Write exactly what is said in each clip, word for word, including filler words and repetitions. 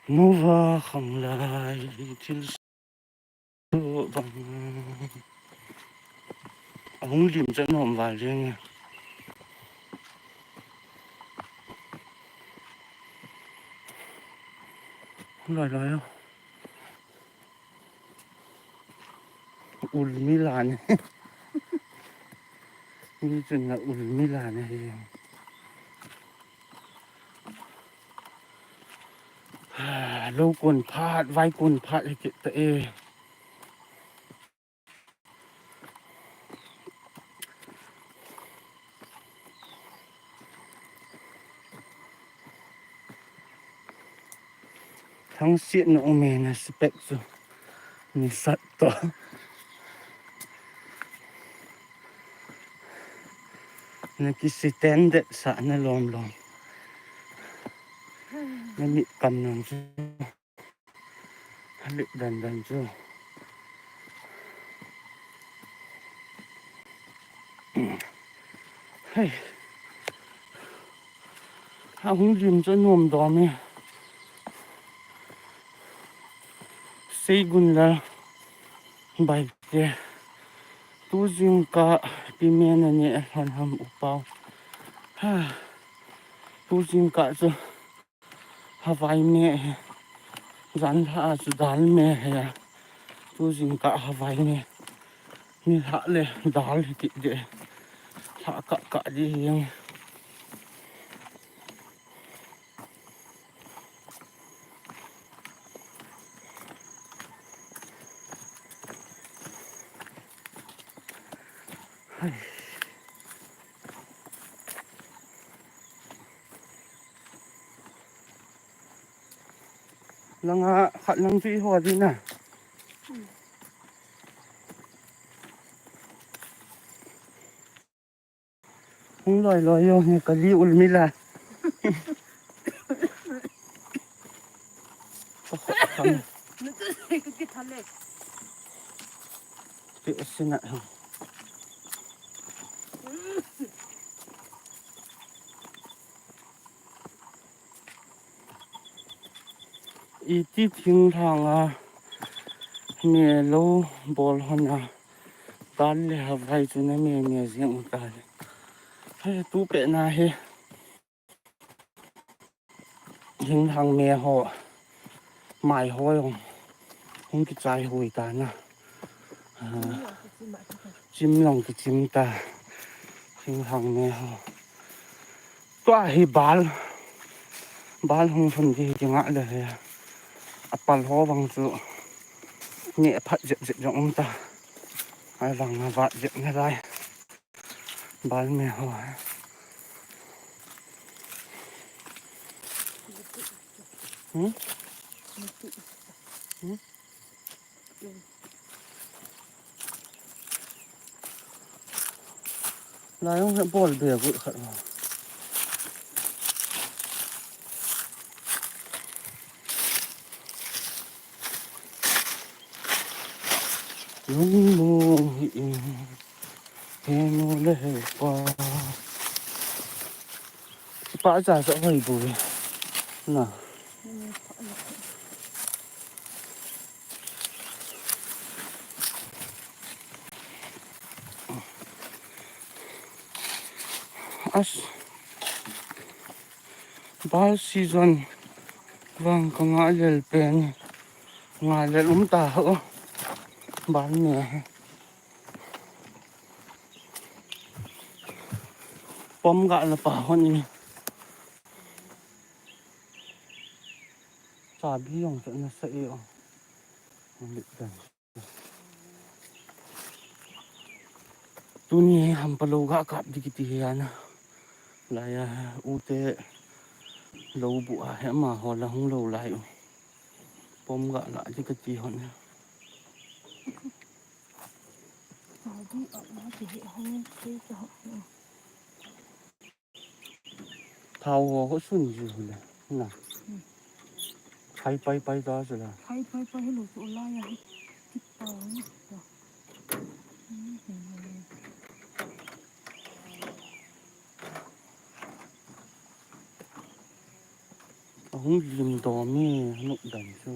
Nova khanglai thil su bang. Ahung lim cha nom val jeng e. Loi loi. Ul mi lan. Mi chun na ul mi lan e. Lou kun phat, vai kun phat hi kit ta e. Thangsiet na um e na spec chu. Ni sat to. Na ki stand sa na lom lom. Na mit kam nang chu. Lit dan dan chu. Hei. Ahung lim chu nom dom e. Seigun la bai te. Tu jingkah pi me na ne lhon ham u pau. Ha. Tu jingkah chu. Havai me hi. Jan lha a chu dal me hi a. Tu jingkah havai me. Ni lha le dal hi kit de. Lha kah kah di hi ang. Hai. Langa khat lang chu i ho ding na. Hung loi loi jo hi ka li ul mi la. Ka khot kham. Ti sina. Iti thinglhang a me lou bol hon a, dal le havai chu na me me jeng u ta le. Hei, tu pet na hi. Thinglhang me ho, mai ho jong hung kichai hui ta na. Ah, chim lang kichim ta. Thinglhang me ho. Tua hi bal. Bal hung lhun ding hi kingah le hi. A pal ho vang chu. Neh phat jep jep jong um ta. Ai vang a vat jep na lai. Bal me ho. Hmm? Hmm? Lai jong he bol be gu khat ma. Lungmong hi in, he nu le he pa. Kipa cha cha hoi bu. Na. As. Bal season vang ka ngah lel pen. Ngah lel um ta ho. Bal me. Pom ga la pa hon ni. Chabi jong chu na sa e o. Lit dan. Tuni hi hampa lou ga kap di kiti hi ana. Lai a u te lou bu a hi ama ho la hung lou lai u. Pom ga la di kati hon. Adi a na ti hi hung te ta ho. Thao ho ko sun ji hu le. Na. Hmm. Khai pai pai ta se la. Khai pai pai hi lo chu la ya hi. Ki pa ni. Hung lim dom e, nuk dam chu.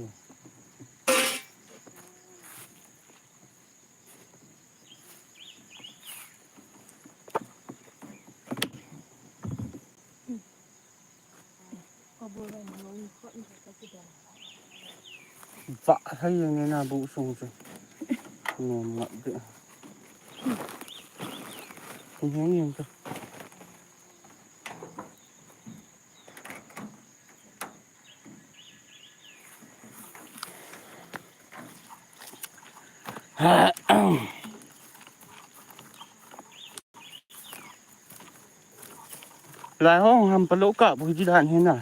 Vah hai yang na bu sung chu. Nom ngat de. Hung hung yang chu. Lai hong ham palo kap bu di dan hi na.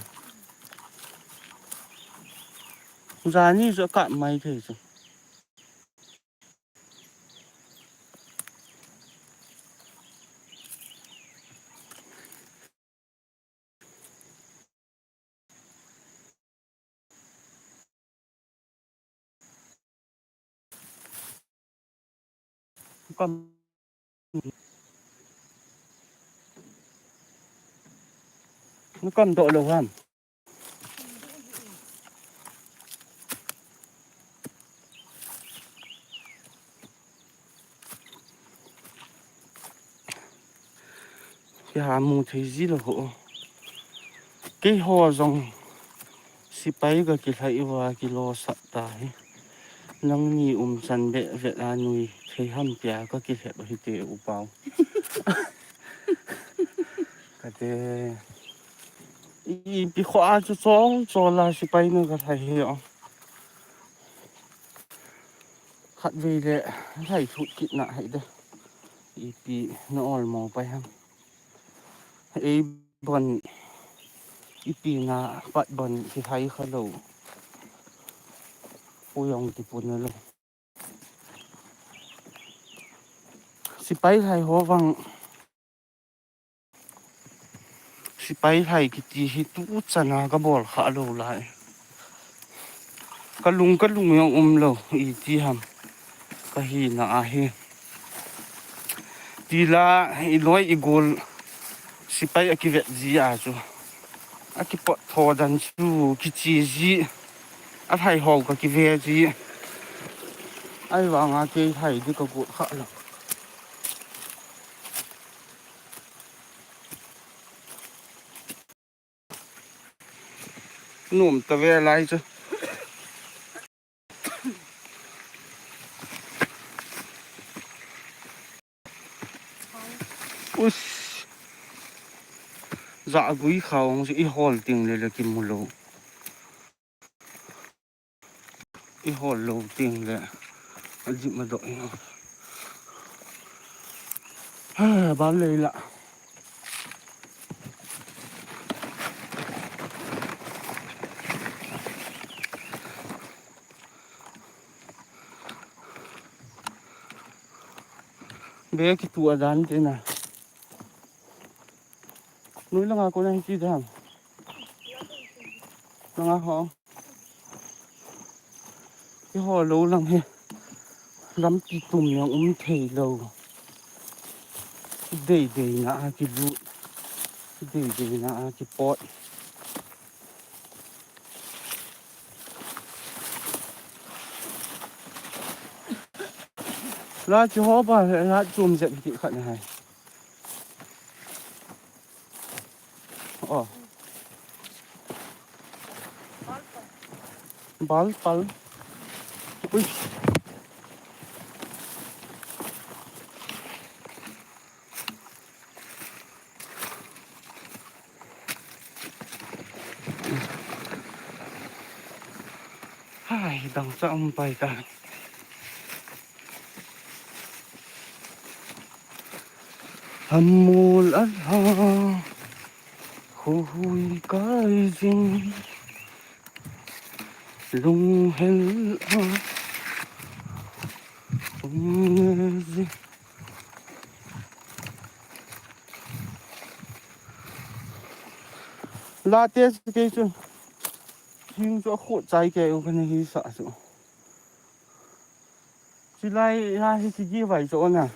Jani jo kap mai thei chu. Kam, kam doh lou ham. Kiha mu thei ji lou ho. Keiho jong sepai ka kilhai uva kilosah ta hi. Nangni umchan beh vet a nui thei ham tia ka kilhep hi te u pau. Kate. Ipi kho a chu chol chol a sepai na ka lhai hi o. Khatvei le lhai thut kit na hai de. Ipi na ol mo pai ham. Ei bon ipi na pat bon kilhai kha lou. Pu jong kipu na lou. Sepai lhai ho vang. Sepai lhai kiti hi tu chana ka bol kha lou lai. Ka lung ka lung jong um lou iti ham. Ka hina ahi. Tila i loi i gol sepai a kivet ji a chu. A kipot tho dan chu kichi ji. A lhai ho ka kive ji. Ai vang a kei lhai di ka got kha lou. Nom ta ve lai chu. Us. Za gui kha ong si i hol ting le le kimu lou. I hol lou ting le. A jip ma doh ing. Ha, bal lei la. Be kitu a dan te na. Nui langa kona hi chi dam. Langa ho. Keiho lou lang hi. Lampi tum jong um thei lou. Dei dei na a kilut. Dei dei na a kipot. La chi ho ba la chum jep ti khat na hai. Oh. Bal pal. Ui. Hai, dang cha um pai ta. Hamul a la, hu hui kai jing, lung hel a, um ne jing. La te chu kei chu. Hing chu a khut chai kei u khan hi sa chu. Chilai ha hi kigi vai chu na.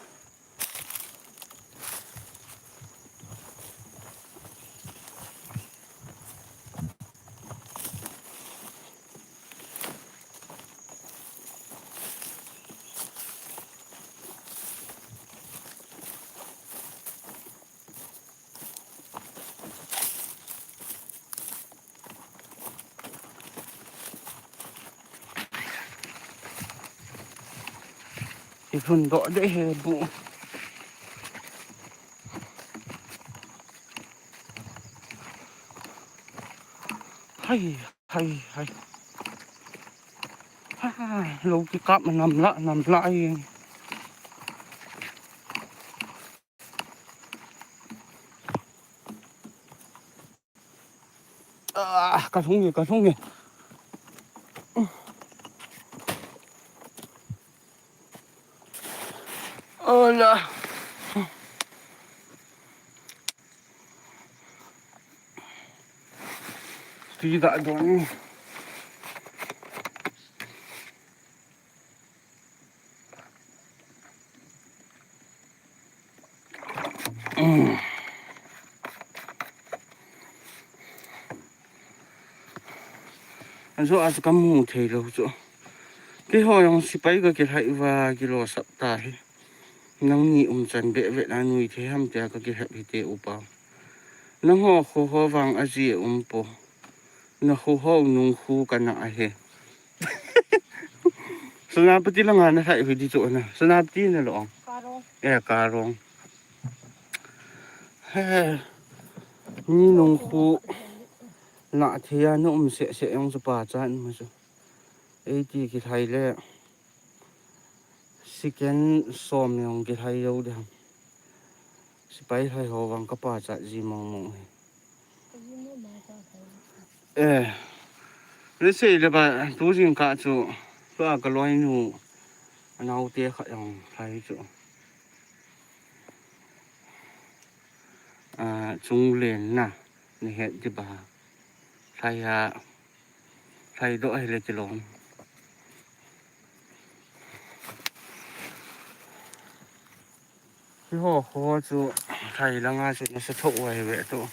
Kilhun doh deh he bu. Hai, hai, hai. Ha, lou kikap ma namlah, namlah e. Ah, ka lhung e, ka lhung e. Ola. Ti dah don. Ajo a chu kamu thei lou chu. Keiho jong sepai kakilhai uva kilosap tahi. Nangni umchan behbeh a nui thei ham tia kakilhep hite upa. Nangho kho ho vang aji um po. Nakho ho nung khu kana ahi. Senapati langa nalhai u hidi chu na. Senapati nalou. Karong. Eh, Karong. He. Ni nung khu na thei a na um seh seh jong chu pachat ma chu. Eiti kilhai le. Second som jong kilhai jou ding ham. Sepai lhai ho vang ka pachat ji mong mong hi. Eh, le sei le ba tu jingkah chu, tua ka loinu, anaote khat jong lhai chu. Ah, Chunglen na, na het di ba. Lhai a, lhai doh hile kilom. Keiho kho chu lhai langa chu nasa tho uva hi ve tu.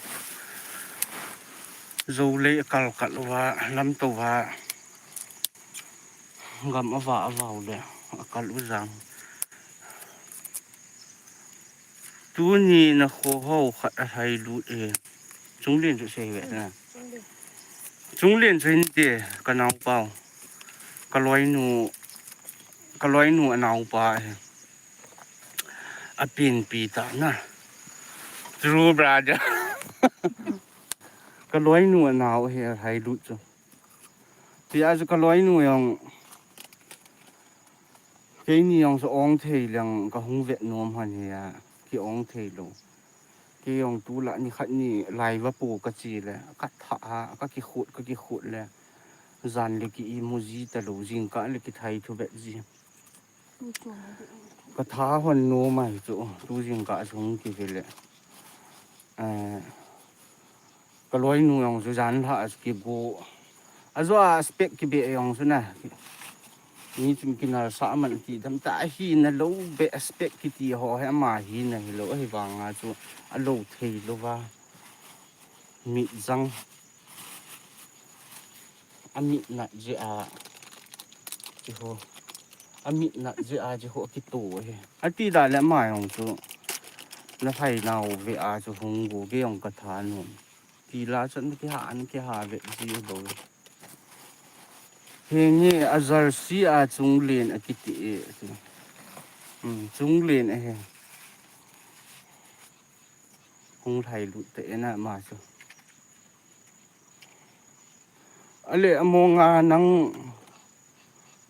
Jou lei akal kal uva, lamto uva. Gam ava avau le akal u jang. Tuni nakho ho khat alhai lut e. Chunglen chu sei ve na. Chunglen chu hinte, ka naopa u. Ka loinu, ka loinu anaopa hi. Apenpi ta na. True brother. Ka loinu anao hi alhai lut chu. Tia chu ka loinu jong. Keini jong sa ong thei leng ka hung vet nom han hi a, ki ong thei lou. Kei jong tu la ni khat ni lai va pu ka chi le, ka tha a, ka kikhut, ka kikhut le. Jan le ki imu ji ta lou, jingkah le kithai thu vet ji. Ka tha hon nom ahi chu, tu jingkah chung ki ve le. Eh, ka loinu jong chu jan lha a chu kigo. Ajo a spec kibe jong chu na. Ni chun kinal sa man ti dam ta ahi na lou be spec kiti ho he ama hi na hi lou ahi vanga chu a lou thei lou va. Mit jang. A mit nat je a. Chi ho. A mit nat je a chi ho kitu he. Ati da le ama jong chu. Na phai nau ve a chu hung gu ke jong ka tha nom. Ti la chun ki ha an ki ha ve ji bo. He nge a jersey a Chunglen a kiti e. Hmm, Chunglen a he. Hung lhai lut te na ma chu. Ale amonga nang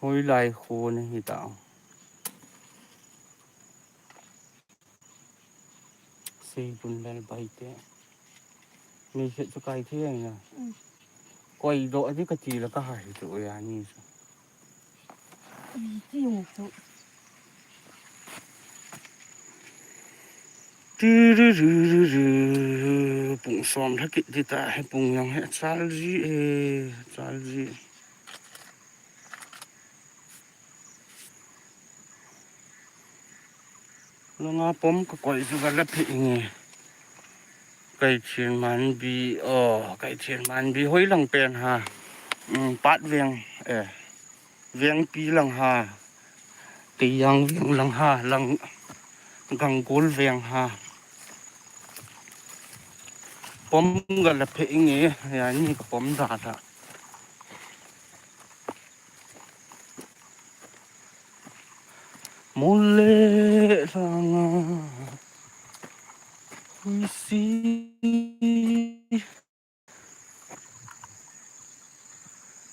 hoilai kho na hi ta. Seibun lal bai te. Mei khet chu kai thei na. Mm. Koi doh di ka ti la ka hai tu ya ni chu. Ui, ti jong chu. Tu ru ru ru ru. Pung som lha kit di ta, he pung jong he chal ji e, chal ji. Langa pom ka koi chu ka la phe inge. Kai Thian Manbi, oh, Kai Thian Manbi hoi lang pen ha. Um, Pat Veng, eh, Vengpi lang ha. Teiyang Veng lang ha, lang Ganggol Veng ha. Pom ka la phe inge, ya ni ka pom da da. Mule langa. Hui si.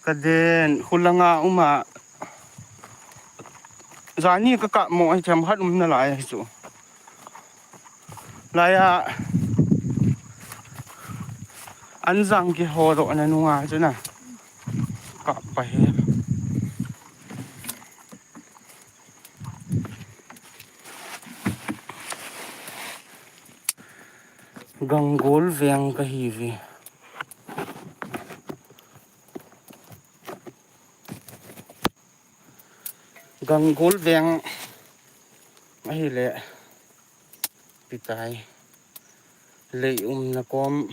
Ka den, khulanga uma. Jani ka kap mo, ai thiam khat um nalai, ai chu. Laiya, an jang kiho doh na nunga chu na. Kap pa hi. Ganggol veng ka hi ve. Ganggol veng ahile, pitai, lei umna kom,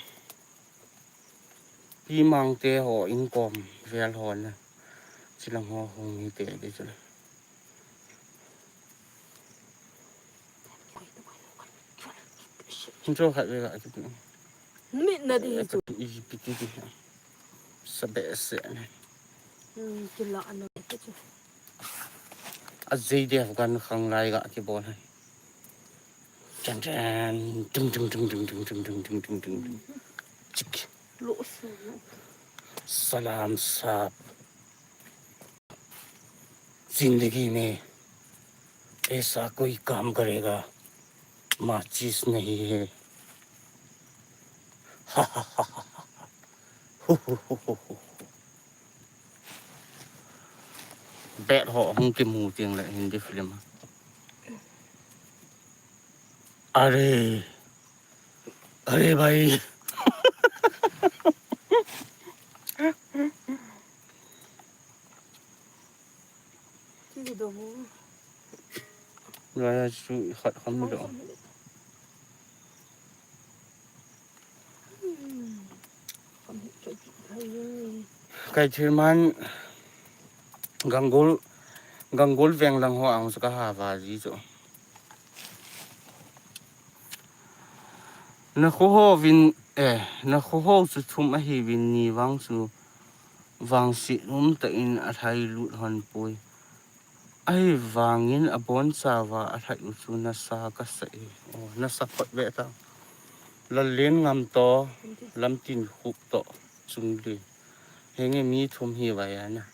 Pimang te ho in kom vel ho na. Chilang ho hung hi te di chu. Hung cho khat ve ga ki. Mit na di hi chu. I pi ti di. Sa be se ne. Hmm, kila na ki chu. A J D F gan khang lai ga ki bol hai. Chan chan, tum tum tum tum tum tum tum tum tum tum. Chik. Lo su. सलाम साहब, जिंदगी में ऐसा कोई काम करेगा, माचिस नहीं है। Bat ho hung kimu ting le Hindi film. अरे, अरे भाई। Laiya chu khat kham do. Kai thil man Ganggol, Ganggol veng lang ho ang chu ka ha va ji chu. Na khu ho vin, eh, na khu ho chu thum ahi vin ni vang chu vangset um tah in a lhai lut hon poi. Ahivangin abonchauva alhai u chu nasa kasa e. Oh, nasa phot ve ta. Lallen ngam to, Lamtin Khup to, Chungle. Henge mi thum hi vai ana.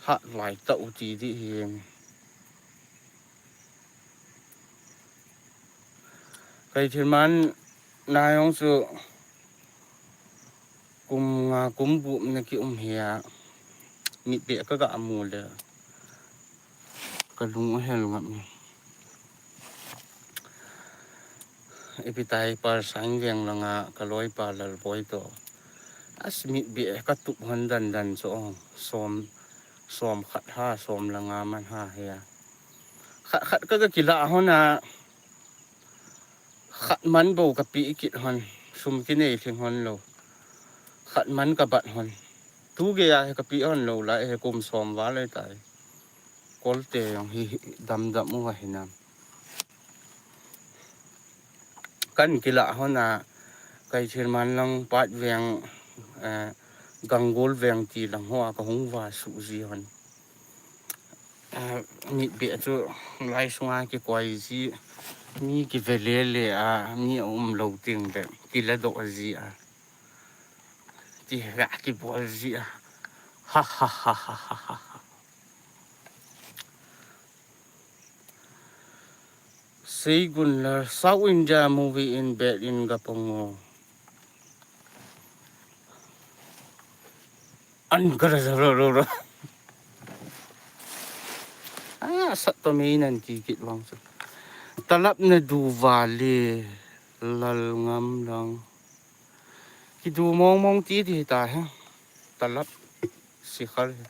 Hat lai ta u ti di hi henge. Kai thil man na jong chu kum nga kum gup na ki um hi a, mit beh ka ga mu le ka lung a hel ngam ni. Ipi tai Parsang veng langa ka loipa Lalboi to. As mit beh ka tup hon dan dan chu ong som, som khat ha, som langa man ha hi a. Khat khat ka ga kila hon a. Khat man bou ka pe kit hon, sum kinei lhing hon lou. Khat man ka bat hon. Tu gei a hi ka pe hon lou lai, hi kum som val lai tai. Kolte jong hi, hi dam dam u va hi nam. Kan kila hon a, kai thil man lang Pat veng, eh, Ganggol veng ti lang ho a ka hung va su ji hon. Ah, mit beh chu lai sunga kikoi ji, mi kive le le a, mi a um lou ting le, kila doh ji a. Ti ga kibol ji a. Ha, ha, ha. Seigun la South India movie in bed in ga pongo. An kara zara ro ro. Ah, sat to mei nan ki kit vang chu. Talap na du vale lal ngam lang. Ki du mong mong ti ti ta he. Talap sikhar he.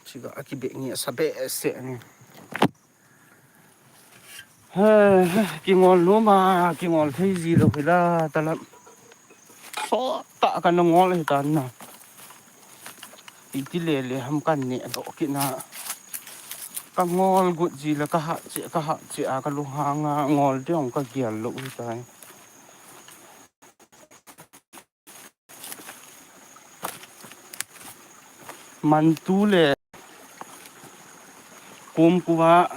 Chiga ki be nge sa be se nge. He, he, kingol nom a, kingol thei ji lou hi la, talap. Sot tah ka na ngol hi tan na. Iti le le ham kan ne doh kit na. Ka ngol gut ji le ka hat che, ka hat che a ka lunghang a ngol ding ka gial lou hi tai. Mantu le Komkuva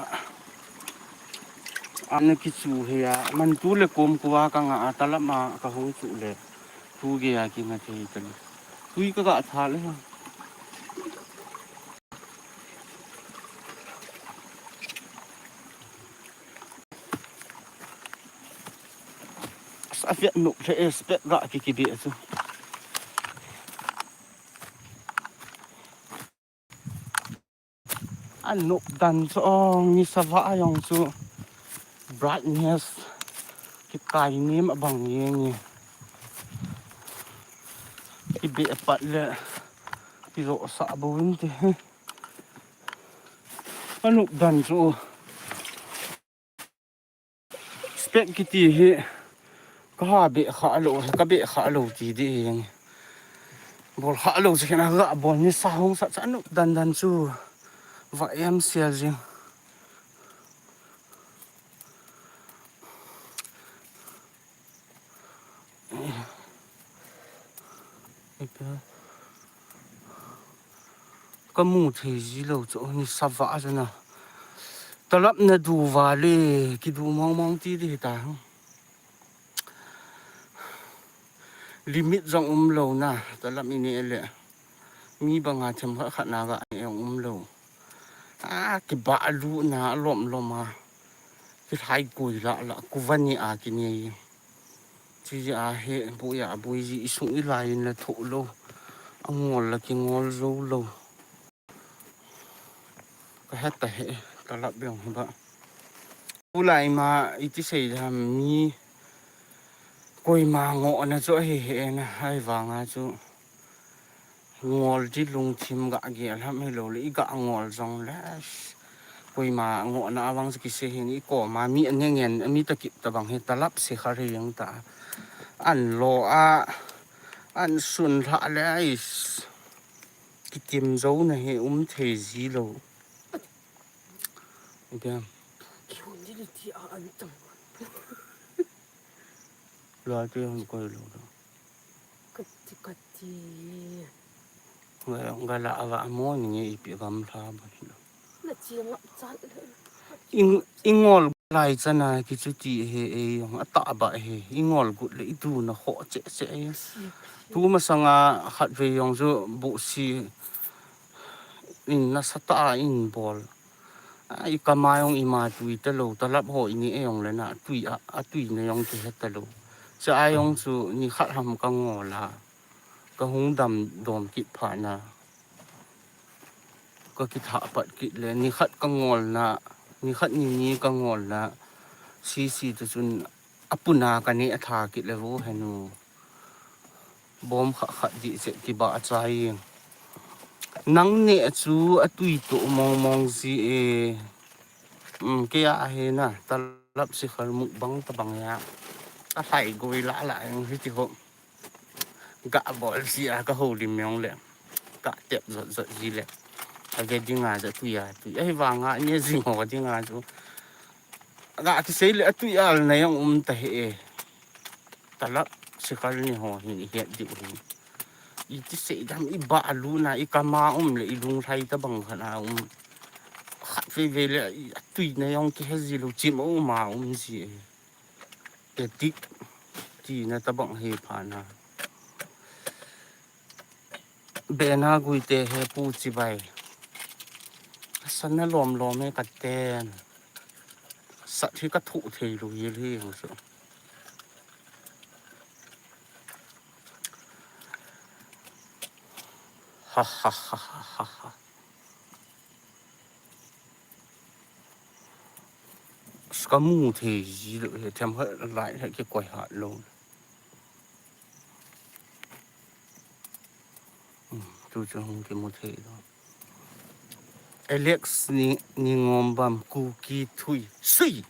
ana kichu hi a, Mantu le Komkuva ka nga a, talap ma ka hung chu le tu ge a ki nga thei tale. Tui ka ga tha le. Sa fiat nuk the spek ga ki ki be chu. An nop dan chu ong ni sava ayong chu brightness kikai nem abang ye ni. Kibe apat le kizo sa bo in te. An nop dan chu spek kiti hi ka ha be kha lo, ka be kha lo ti di. Bol kha lo se na ga bol ni sa hong sa cha nu dan dan chu va em sia jing. Ka mu thei ji lo chu ni sava a na. Talap na du va le ki du mong mong ti di ta. Limit jong um lo na, talap i ne le. Mi banga them khat khat na ga ne um lo. A, kiba lu na lom lom a. Ki thai koi la la, ku va ni a ki ne. Chi a he, bu ya, bu ji, i sung i lai in la tho lo. A ngol la ki ngol zo lo. Ka het ta he, ka lap beng hi ba. Ulai ma iti sei dam mi koima ngohna chu ahi he na, hai vanga chu ngol di lungthim ga gel ham hi lo le, i ga ngol jong le. Koima ngohna avang chu kisei hin i koma mi anengen, mi ta kip ta bang hi talap se kha ri yang ta. An lo a, an sun lha le ais. Kitim zo na hi um thei ji lo. Biam. Kihun di ti a an tam. Lo ti hon koi lo. Kati kati. Ga, ga la ava mo ni nge ipi gam tha ba lo. Na chi ngap chan le. Ing, ingol lai chana kichuti he e yong ata ba he. Ingol gut le i tu na ho che che e. Tu masanga khat ve yong chu bu si in na sa ta in bol. Ai, kama jong ima tui ta lo, talap ho i ne e jong le na, tui a, a tui na jong kihe ta lo. Cha a jong chu ni khat ham ka ngol a, ka hung dam dom kit pha na, ka kitha pat kit le, ni khat ka ngol na, ni khat ni ni ka ngol na, si si tu chun a puna ka ne a tha kit le vo henu. Bom kha khat di che kiba a chai. Nang ne chu a tui to mong mong ji e. Um, ke a he na, talap si khal mukbang ta bang ya. A thai goi la la eng hi ti ho. Ga bol si a ka ho lim yong le. Ka tep zot zot ji le. A ve ding a za tui a tui. Ahi vanga ne jing ho ding a chu. Ga kisei le a tui al na jong um ta he e. Talap sikal ni ho hin i het diu hin. I ti sei dam i ba lu na i kama um le i lung lhai ta bang khat a um. Khat ve ve le i a tui na jong kihe ji lo chim a um a um ji e. Ke dik ti na ta bang he pha na. Bena gui te he pu chibai. Sa na lom lom e ka ten. Sat hi ka thu thei lu hi li ang su. Ha ha ha ha ha ha. Ska mu thei ji lo he, them ha lai ha ki koi ha lo. Hmm, tu chu hung ki mu thei lo. Alex ni, ni ngom bam ku ki thui. Sui.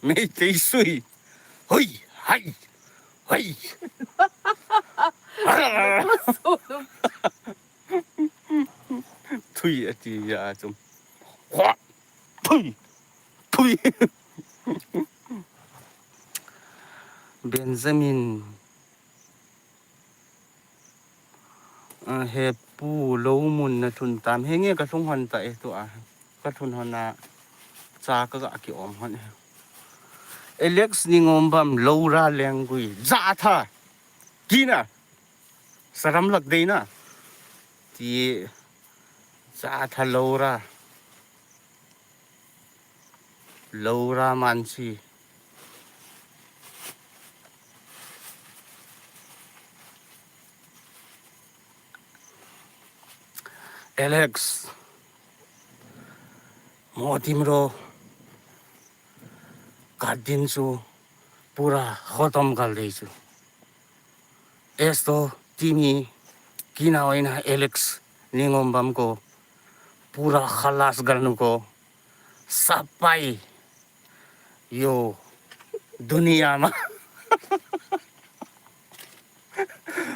Mei tei sui. Hoi, hai. Hoi. Thui ati ya chum. Hua. Thui. Thui. Benjamin. Ah, he Pu, lou mun na thun tam. Henge ka thung hon ta e tu a. Ka thun hon a. Cha ka ga ki om hon e. Alex Ningombam, Lora Lengui. Jatha. Kina. Saram lak dei na. Ti. Jatha Lora. Lora Mansi. Alex. Motim ro. Kadin su. Pura khotom kal dei su. Esto timi kina oina Alex Ningombam ko pura khalas galnu ko sapai yo dunia ma.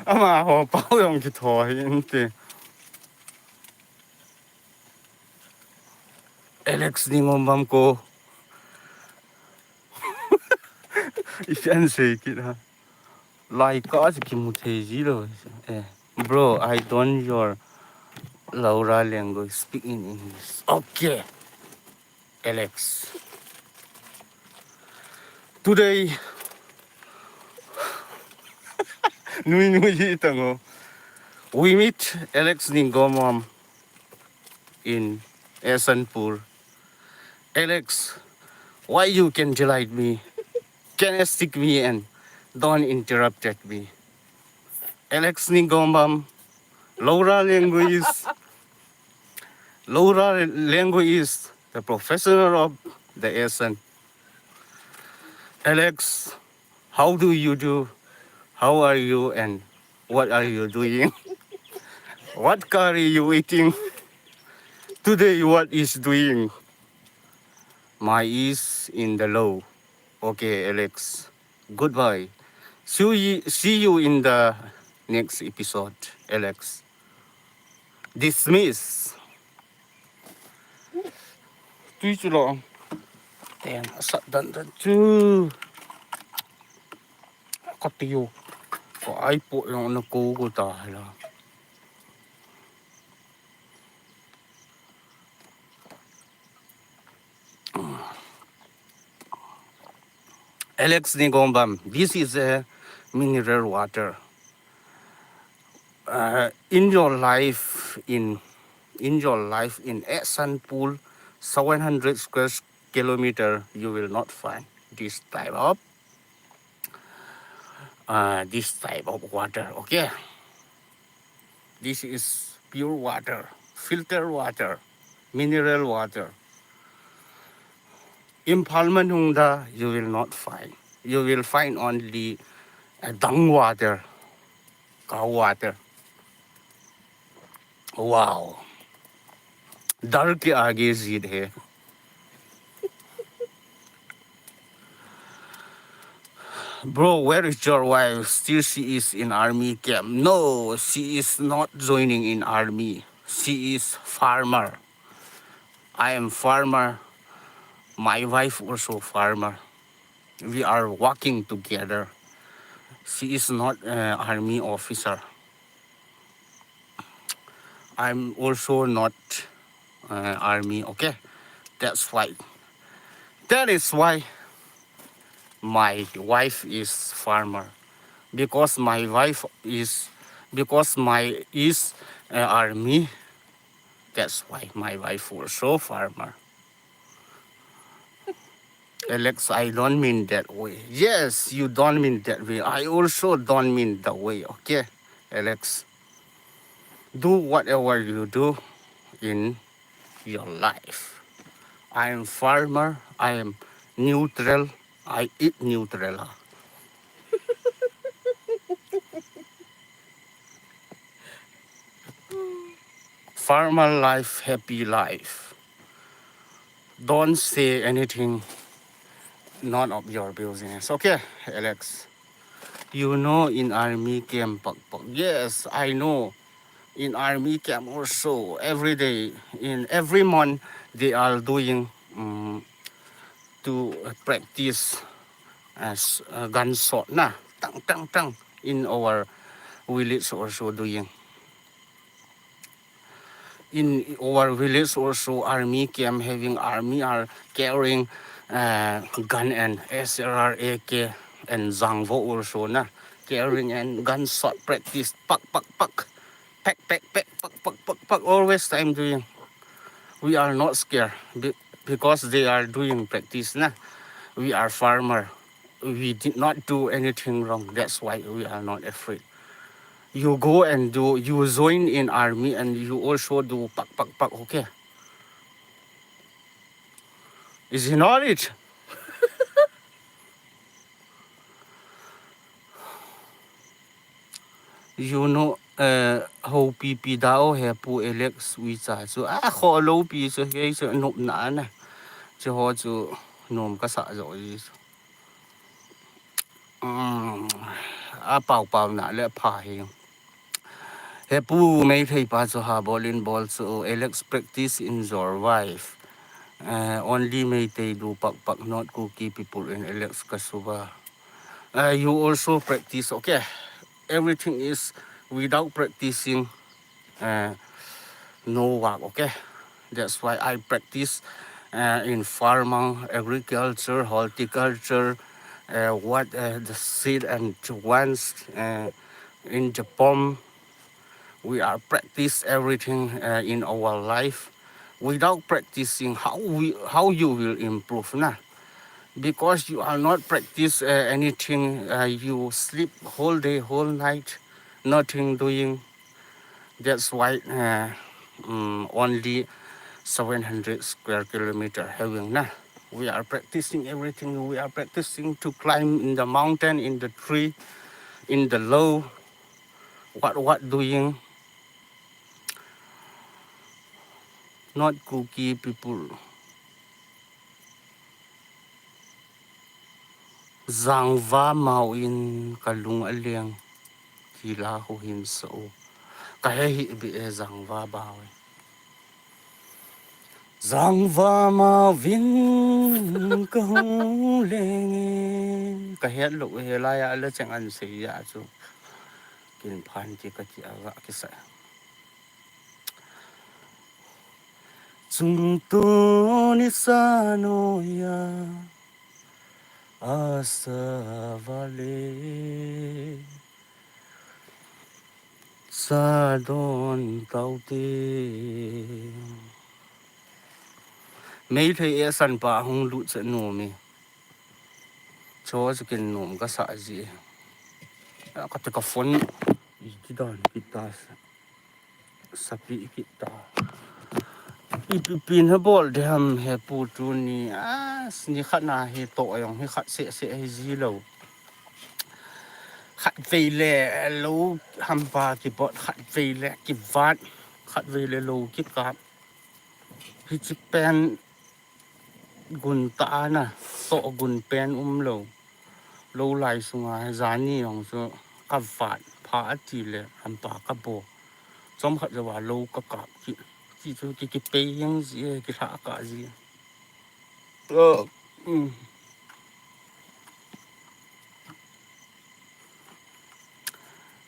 Ama ho pau yong ki tho hin te. Alex Ningombam ko. Ifian sei kit ha. Lai ka si kimu thei ji lo. Eh, bro, I don't your Laura language. Speak in English. Okay. Alex. Today, nui nui hi tango. We meet Alex Ningombam in Esanpur. Alex, why you can delight me, can stick me and don't interrupted me? Alex Ningombam, Laura language, Laura language is the professional of the Esan. Alex, how do you do? How are you and what are you doing? What curry you eating? Today what is doing? My is in the low. Okay, Alex. Goodbye. See you, see you in the next episode, Alex. Dismiss. Tui chu lo. Ten, asat dan dan chu. Ka tiu. Ka ai po yong na ko ko ta la. Alex Ningombam, this is a mineral water. Uh, in your life, in in your life in Esanpur, seven hundred square kilometer, you will not find this type of uh, this type of water. Okay, this is pure water, filter water, mineral water. Imphal manung da, you will not find. You will find only a dung water, cow water. Wow. डर के आगे जीत है. Bro, where is your wife? Still she is in army camp. No, she is not joining in army. She is farmer. I am farmer. My wife also farmer. We are working together. She is not uh, army officer. I'm also not uh, army, okay? That's why. That is why my wife is farmer. Because my wife is, because my is uh, army. That's why my wife also farmer. Alex, I don't mean that way. Yes, you don't mean that way. I also don't mean that way, okay, Alex? Do whatever you do in your life. I am farmer, I am neutral, I eat neutral. Farmer life, happy life. Don't say anything, none of your business. Okay, Alex. You know, in army camp, pak, pak. Yes, I know. In army camp also, every day, in every month, they are doing um, to uh, practice as uh, gunshot na, tang tang tang. In our village also doing. In our village also, army camp having, army are carrying uh, gun and S R R A K and Zangvo also na, carrying and gunshot practice, pak pak pak, pak pak pak pak pak pak pak, always time doing. We are not scared be- because they are doing practice na. We are farmer. We did not do anything wrong. That's why we are not afraid. You go and do, you join in army and you also do pak pak pak, okay? Is it not it? You know, uh, how P P da o he pu Alex wi cha chu a kho lo pi chu he chu nop na na. Chu ho chu nom ka sa jo ji chu. Um, a pau pau na le pha he. He pu Meitei pa chu ha bol in bol chu Alex practice in your wife. Uh, only Meitei do pak pak, not Kuki people in Alex Kasuba. Uh, you also practice, okay? Everything is without practicing, uh, no work, okay? That's why I practice uh, in farming, agriculture, horticulture, uh, what uh, the seed and ones uh, in Japan. We are practice everything uh, in our life. Without practicing, how we how you will improve na? Because you are not practice uh, anything. Uh, you sleep whole day, whole night, nothing doing. That's why uh, um, only seven hundred square kilometer having na. We are practicing everything. We are practicing to climb in the mountain, in the tree, in the low. What what doing? Not Kuki people. Zangva mau in ka lung a leng. Kila ho hin so. Ka he hi bi e Zangva bau e. Zangva mau vin ka hung leng e. Ka het lo he lai a le cheng an sei ya chu. Kin phan ti ka ti a ga ki sa. Chungtuni sanoya asavale sadon taute. Meithei e san pa hung lut se numi. Cho se kin num ka sa ji. Ka te ka phone i ki don ki ta sa. Sapi kita. Ipi pin ha bol de ham he pu tuni. A, ni khat na hi to ayong hi khat se se hi ji lo. Khat vei le lo hampa ki bot, khat vei le ki vat, khat vei le lo ki kap. Hi chi pen gun ta ana, to gun pen um lo. Lo lai sunga he jani jong chu ka vat pha ati le hampa ka bo. Chom khat jawa lo ka kap ki, ki chu ki, ki pei jeng ji, ki lha ka ji. Oh, mm.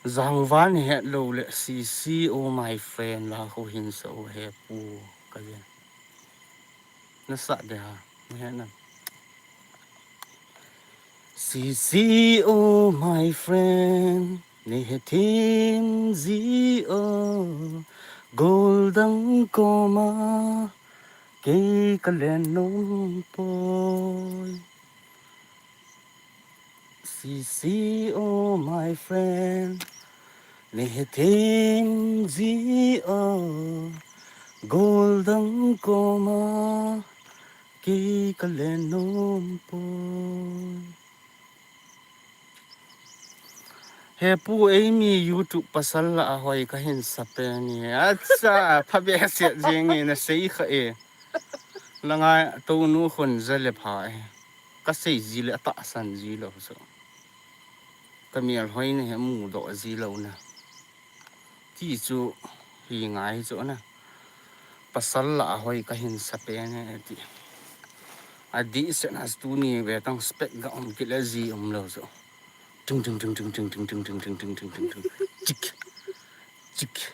Zangvan het lo le C C, oh my friend, la ho hin sa o he pu ka ve. Na sa de ha, na het na. C C, oh my friend, ni he thim ji o, goldang koma, kei ka len nom poi. C C, oh my friend, ni he thim ji o, goldang koma, kei ka len nom poi. He pu, eimi YouTube pasal la a hoi ka hin sa pen e. Acha, pha behseh jeng e, na sei kha e. Langa tonu khun ja le pha e. Ka sei ji le a tahsan ji lo so. Ka mel hoi na he mu doh ji lo na. Ti chu hi ngai chu na. Pasal la a hoi ka hin sa pen e ti. A dih se na tuni ve tang spec ga um kit le ji um lo chu. Ting ting ting ting ting ting ting ting ting ting ting ting ting. Chik. Chik.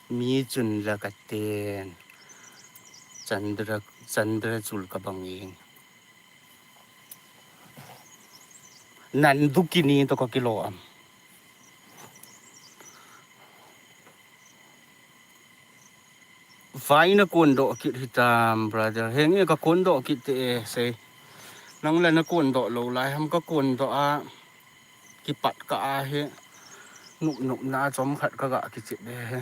Mi chun la ka ten. Chandra, Chandra chul ka bang in. Nan dukini to ka kilo am. Vai na kon doh kit hitam, brother. Henge ka kon doh kit te e, sei. Nang la na kon doh lo lai ham ka kon doh a. Kipat ka a he. Nup nup na chom khat ka ga kichit de he.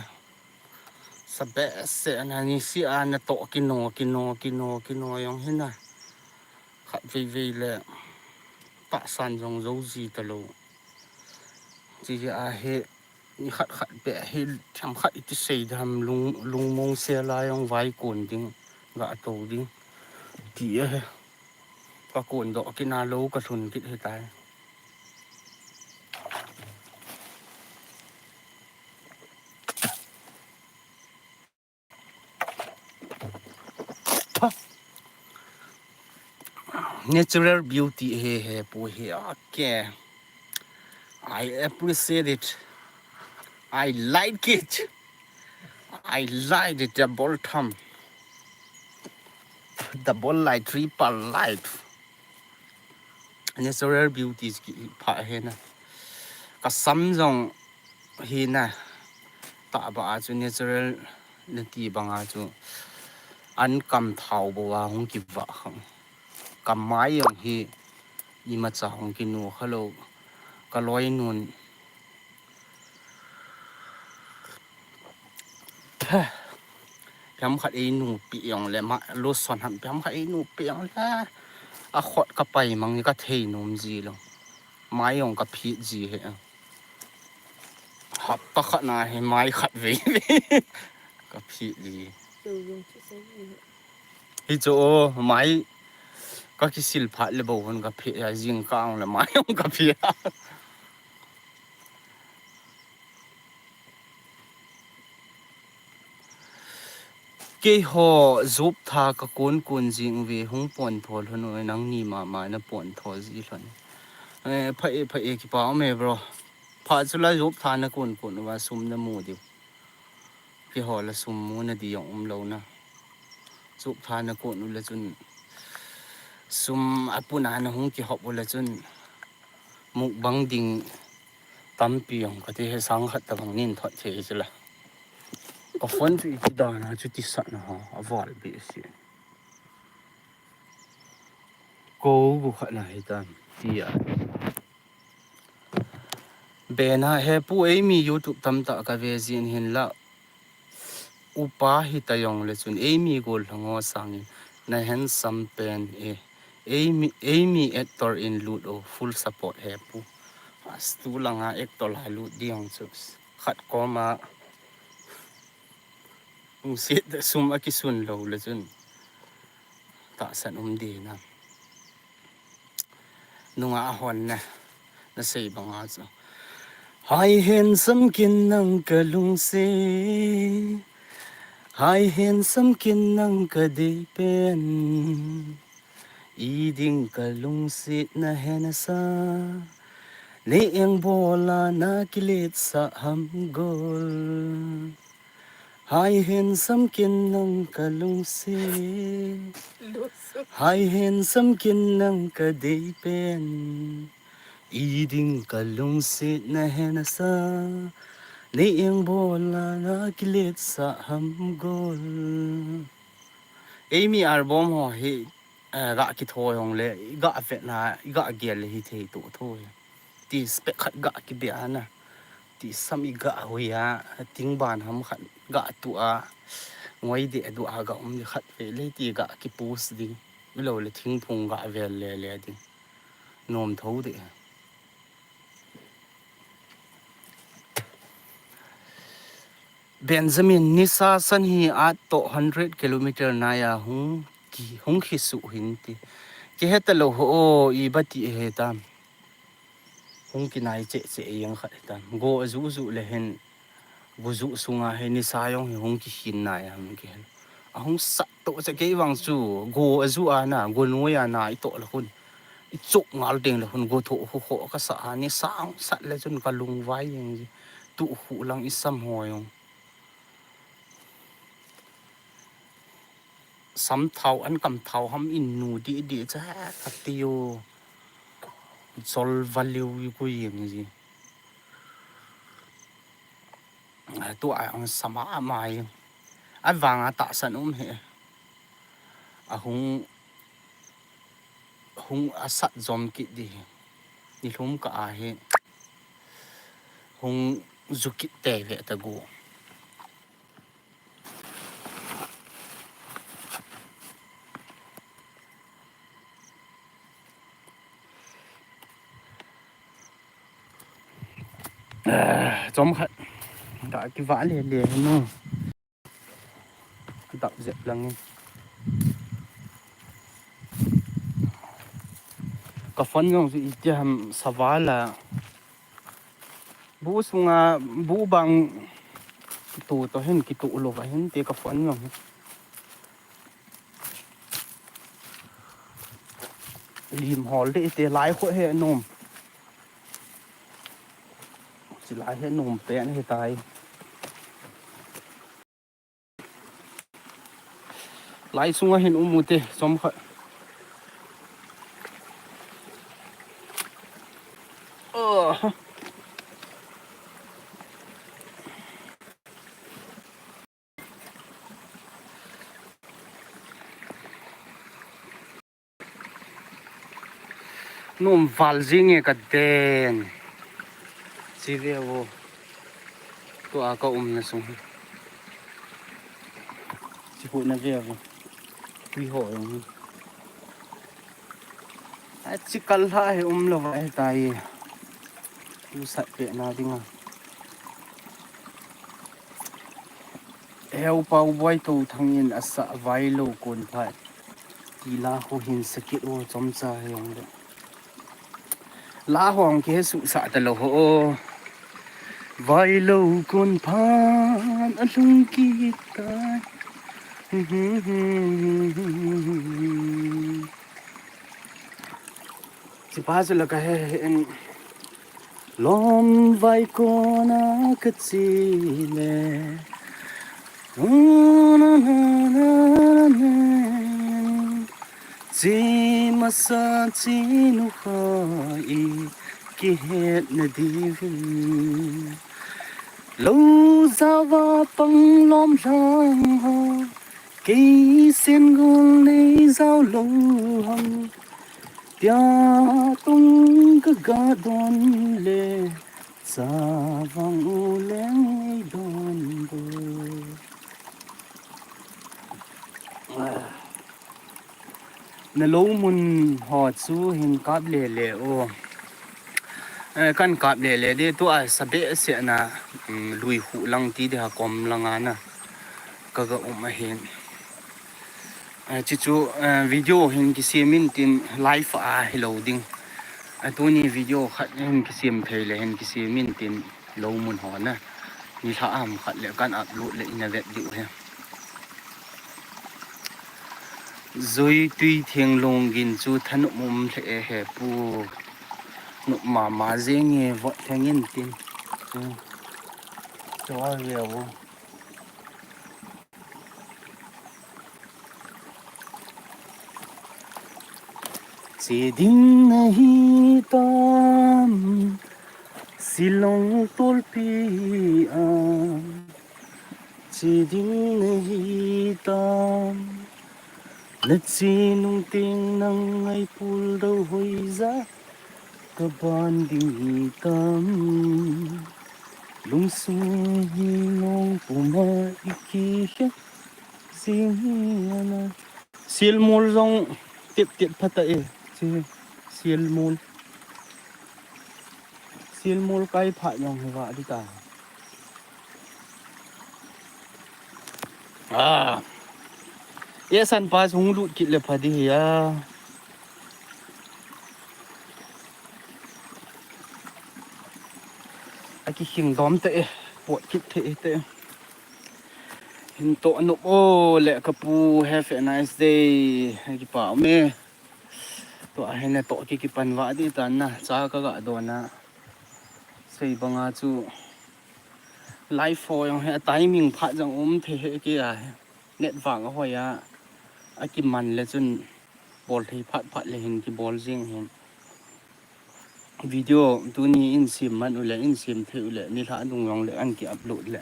Sa be se na ni si a na to kino, kino, kino, kino jong hi na. Khat vei vei le. Tahsan jong jo ji ta lo. Chi a he. Ni khat khat be he. Tham khat iti sei dam lung, lungmong se la jong vai kon ding. Ga to ding. Ti a he. Ka kon doh kit na lo ka lhun kit he tai. Natural beauty he he pu he. Okay. I appreciate it. I like it. I like it. Double thumb. Double like, triple like. Natural beauty ki pha he na. Ka sam jong hi na. Ta ba a chu natural na ti bang a chu an kam thau bo a hung ki va khang. Ka mai jong hi imacha hung ki nu kha lo. Ka loi nun. Phem khat ei nu pi jong le ma lo son ham phem khat ei nu pi jong le. A khot ka pai mang ka thei nom ji lo. Mai jong ka phit ji he. Hapta khat na he mai khat vei vei. Ka phit ji. Hi chu o mai ka kisil phat le bo hon ka phit ya jing ka ang le mai jong ka phit. Keiho jop tha ka kon kon jing ve hung pon tho lhon u nangni mama na pon tho ji lhon. Eh, pha e, pha e, kipa um e, bro. Pha chu la jop tha na kon kon uva sum na mu diu. Keiho la sum mu na di jong um lo na. Jop tha na kon u la chun. Sum a puna na hung kihop u la chun. Mukbang ding tampi jong ka ti he sang khat tabang nin thot thei chu la. Ka phone chu iti dan a chu ti sat na ha, a val be si. Ko gu khat na hi tan, ti a. Bena he pu ei mi YouTube tam ta ka ve jin hin la. Upa hi ta jong le chun, ei mi gol lhang o sangin, na handsome pen e. Ei mi, ei mi actor in lut o, full support he pu. Astu langa actor la lut di jong chu. Khat koma. Ung sit sum a kisun lo le chun. Tahsan um di na. Nunga a hon na, na sei banga chu. Hai handsome kin nang ka lungset. Hai handsome kin nang ka dei pen. I ding ka lungset na hena sa. Nei eng bola na kilet sa ham gol. Hai handsome kin nang ka lungset. Hai handsome kin nang ka dei pen. I ding ka lungset na hena sa. Nei eng bola na kilet sa ham gol. Ei mi album ho hi, eh, ga kitho jong le, ga vet na, ga gel le hi thei to tho. Ti spec khat ga kibe a na. Ti sam i ga hoi a, ting ban ham khat ga tu a. Ngoi de du a ga um ni khat ve le ti ga ki post ding. Mi lo le thingphung ga vel le le ding. Nom tho de. Benjamin, nisa san hi at to hundred kilometer na ya hung ki, hung khi su hin ti. Ki heta lo ho o i ba ti he tam. Hung kinai che che jeng khat hitam. Go a ju ju le hin, go ju sunga hi nisa jong hi hung kikhin nai ham kihen. A hung sat to che kei vang chu, go a ju a na, go noi a na i to la hun. I chok ngal ding la hun, go tho khu kho ka sa a, nisa hung sat le chun ka lung vai jeng ji. Tu khu lang i sam ho jong. Samthao, an kamthao ham in nu di di cha kati yo. Jol valeu i ku yeng ji. Tu a ang sama amai. Avanga tahsan um he. Ahung, hung asat jom kit di. Nilhum ka ahi. Hung ju kit te ve ta gu. Ah, chomkhat. Ka kivah le le no. Dap jep lang in. Ka phone jong chu iti ham saval a. Bu sunga, bu bang kitu to hin, kitu lou va hin te ka phone jong. Lim hol de te lai kho he nom. Chi lai he nom pen he tai. Lai sunga hin um u te, chomkhat. Oh. Nom val jing e ka den. Chi ve vo. Tu a ka umna sung. Chi hu na ve vo. Tui ho jong. A chi kal ha he um lou va he tai. Tu sat pe na ding a. Heu pau boi to thang in asa vai lo kon phat. Ti la ho hin sakit o chomcha he jong le. La hong ke su sa ta lo ho. Vai lo kon phan a lung ki tai. Chi pa chu la ka he he in. Lom vai kon a ka chi le. Chi masa chi nu kha i kihet na divin. Lo zawa pang lom lang ho. Kei sen gol nei zau lo ham. Tia tung ka ga don le. Sa vang u leng ei don do. Na lo mun ho chu hin kap le le o. Eh, kan kap le le de tu a sa be se na, mm, lui hu lang ti de ha kom lang a na. Ka ga um a hin. Eh, chi chu, eh, video hin kisem in tin live a hi lo ding. A tuni video khat hin kisem thei le hin kisem in tin lo mun ho na. Ni lha am khat le kan upload le in a vet diu he. Zui tui theng long gin chu thanop um le e he pu. Nop ma ma jeng e vot theng in tin. Cho ve vo. Che ding nahi tam, Shillong tolpi a. Che ding nahi tam, na che nung teng nang ngai pul do hoi ja. Ka ban ding hi tam, lungsung hi nong puma i kihe jing hi ana. Silmul jong tip tip phata e, chi silmul. Silmul kai pha jong hi va di ta. Ah. E san pa hung lut kit le pha di hi a. A ki khing dom te e, pot kit te e te. Hin to nop o le ka pu, have a nice day. A ki pa me. To a hin to ki ki pan va di ta na, cha ka ga do na. Sei banga chu. Live ho jong he, a timing phat jong um thei he kia he. Net vang a hoi a. Akiman le chun bol thei phat phat le hin kibol jing hin. Video tuni in sem man u le, in sem thei u le, nilhah dung jong le an ki upload le.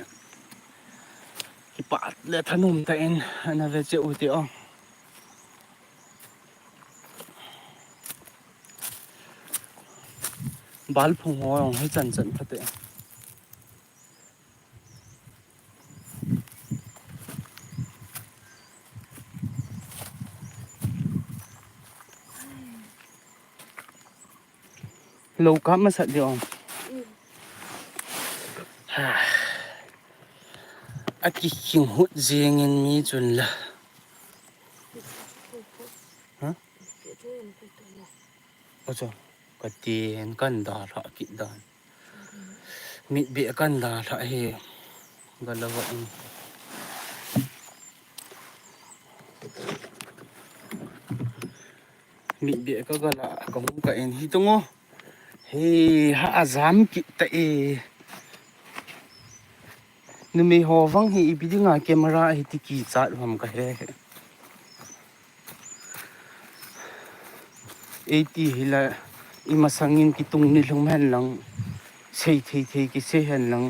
Kipat le thanom tah in ana ve cheh u te o. Balphung ho jong hi chan chan pha te. Lo kap masat di ong. Akikhing hut jingin mi chun la. Ha? Acha, katin kan dalha kit dan. Mitbeh kan dalha hi. Gala va in. Mitbeh ka gala ka hung ka in hi tungo. Hi ha ajam kit ta e. Numei ho vang hi ipi dinga camera hi ti kichat ham ka he he. Eiti hi la imasangin kitung nilhum hen lang, sei thei thei kisei hen lang,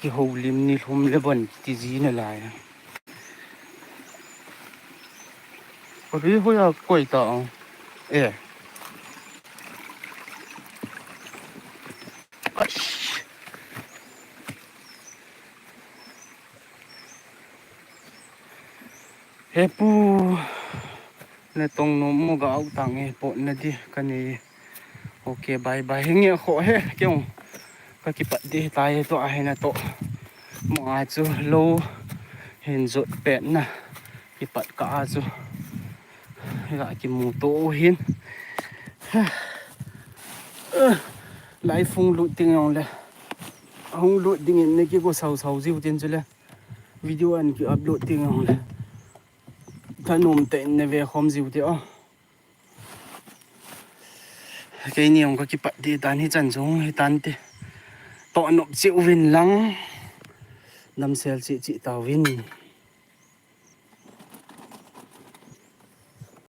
kihoulim nilhum le bon kiti ji nalai. Koi hoiya koi ta o. E. Aish. He pu, natong nom mo, ga au tang e, potna di kanei. Ok, bye bye. Hinge kho he, keu. Ka kipat di tai to a he na to. Mo a chu lo hin jot pet na. Kipat ka a chu. Ga kimu to hin. Lai phung lut ting jong le. Hung lut dingin na kigo sau sau jiu tin chu le. Video an ki upload ting jong le. Thanom tah in na ve khom jiu te o. Keini jong ka kipat di tan hi chan jong hi tan te. To nop cheh uvin lang. Namsel cheh cheh tauvin.